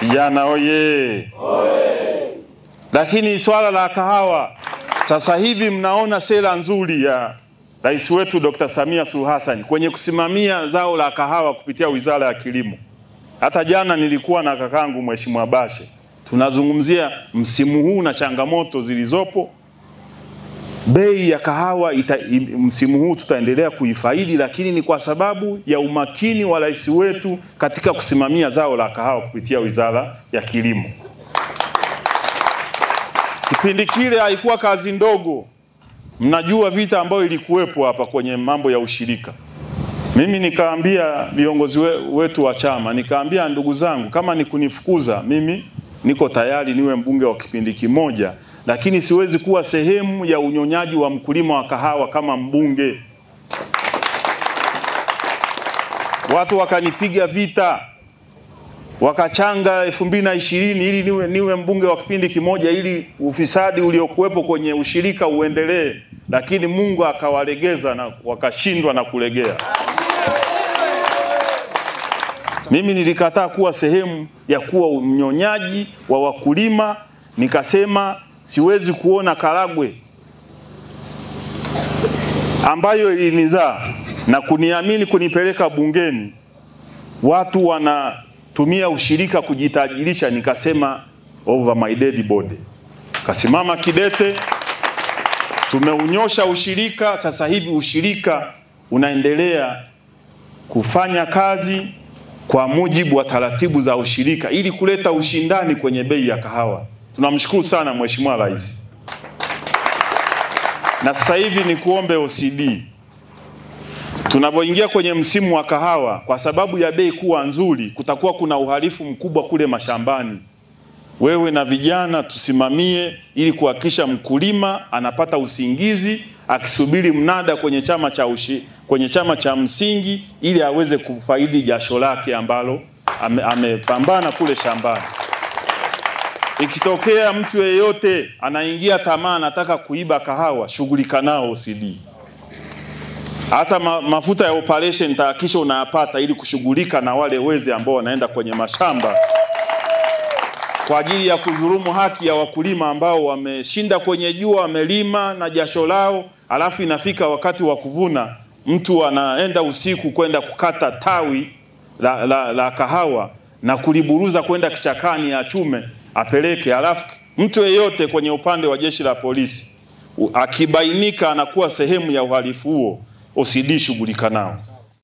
Vijana oye! Oye! Lakini swala la kahawa, sasa hivi mnaona sera nzuri ya Rais wetu Dr. Samia Suluhu Hassan kwenye kusimamia zao la kahawa kupitia Wizara ya Kilimo. Hata jana nilikuwa na kakangu Mheshimiwa Bashe, tunazungumzia msimu huu na changamoto zilizopo. Bei ya kahawa msimu huu tutaendelea kuifaidi, lakini ni kwa sababu ya umakini wa rais wetu katika kusimamia zao la kahawa kupitia Wizara ya Kilimo. Kipindi kile haikuwa kazi ndogo. Mnajua vita ambayo ilikuwepo hapa kwenye mambo ya ushirika. Mimi nikaambia viongozi wetu wa chama, nikaambia ndugu zangu, kama ni kunifukuza mimi niko tayari niwe mbunge wa kipindi kimoja, lakini siwezi kuwa sehemu ya unyonyaji wa mkulima wa kahawa kama mbunge. Watu wakanipiga vita, wakachanga 2020 ili niwe mbunge wa kipindi kimoja ili ufisadi uliokuwepo kwenye ushirika uendelee, lakini Mungu akawalegeza na wakashindwa na kulegea. Mimi nilikataa kuwa sehemu ya kuwa mnyonyaji wa wakulima, nikasema siwezi kuona Karagwe ambayo ilinizaa na kuniamini kunipeleka bungeni, watu wanatumia ushirika kujitajirisha. Nikasema over my dead body. Kasimama kidete, tumeunyosha ushirika. Sasa hivi ushirika unaendelea kufanya kazi kwa mujibu wa taratibu za ushirika ili kuleta ushindani kwenye bei ya kahawa. Tunamshukuru sana Mheshimiwa Rais. Na sasa hivi ni kuombe OCD, tunapoingia kwenye msimu wa kahawa, kwa sababu ya bei kuwa nzuri, kutakuwa kuna uhalifu mkubwa kule mashambani. Wewe na vijana tusimamie ili kuhakikisha mkulima anapata usingizi akisubiri mnada kwenye chama cha kwenye chama cha msingi ili aweze kufaidi jasho lake ambalo amepambana kule shambani. Ikitokea mtu yeyote anaingia tamaa anataka kuiba kahawa, shughulika nao OCD. Hata mafuta ya operation tahakikisha unayapata ili kushughulika na wale wezi ambao wanaenda kwenye mashamba kwa ajili ya kudhulumu haki ya wakulima ambao wameshinda kwenye jua, wamelima na jasho lao, alafu inafika wakati wa kuvuna, mtu anaenda usiku kwenda kukata tawi la kahawa na kuliburuza kwenda kichakani achume apeleke. Alafu mtu yeyote kwenye upande wa jeshi la polisi akibainika anakuwa sehemu ya uhalifu huo, OCD shughulika nao.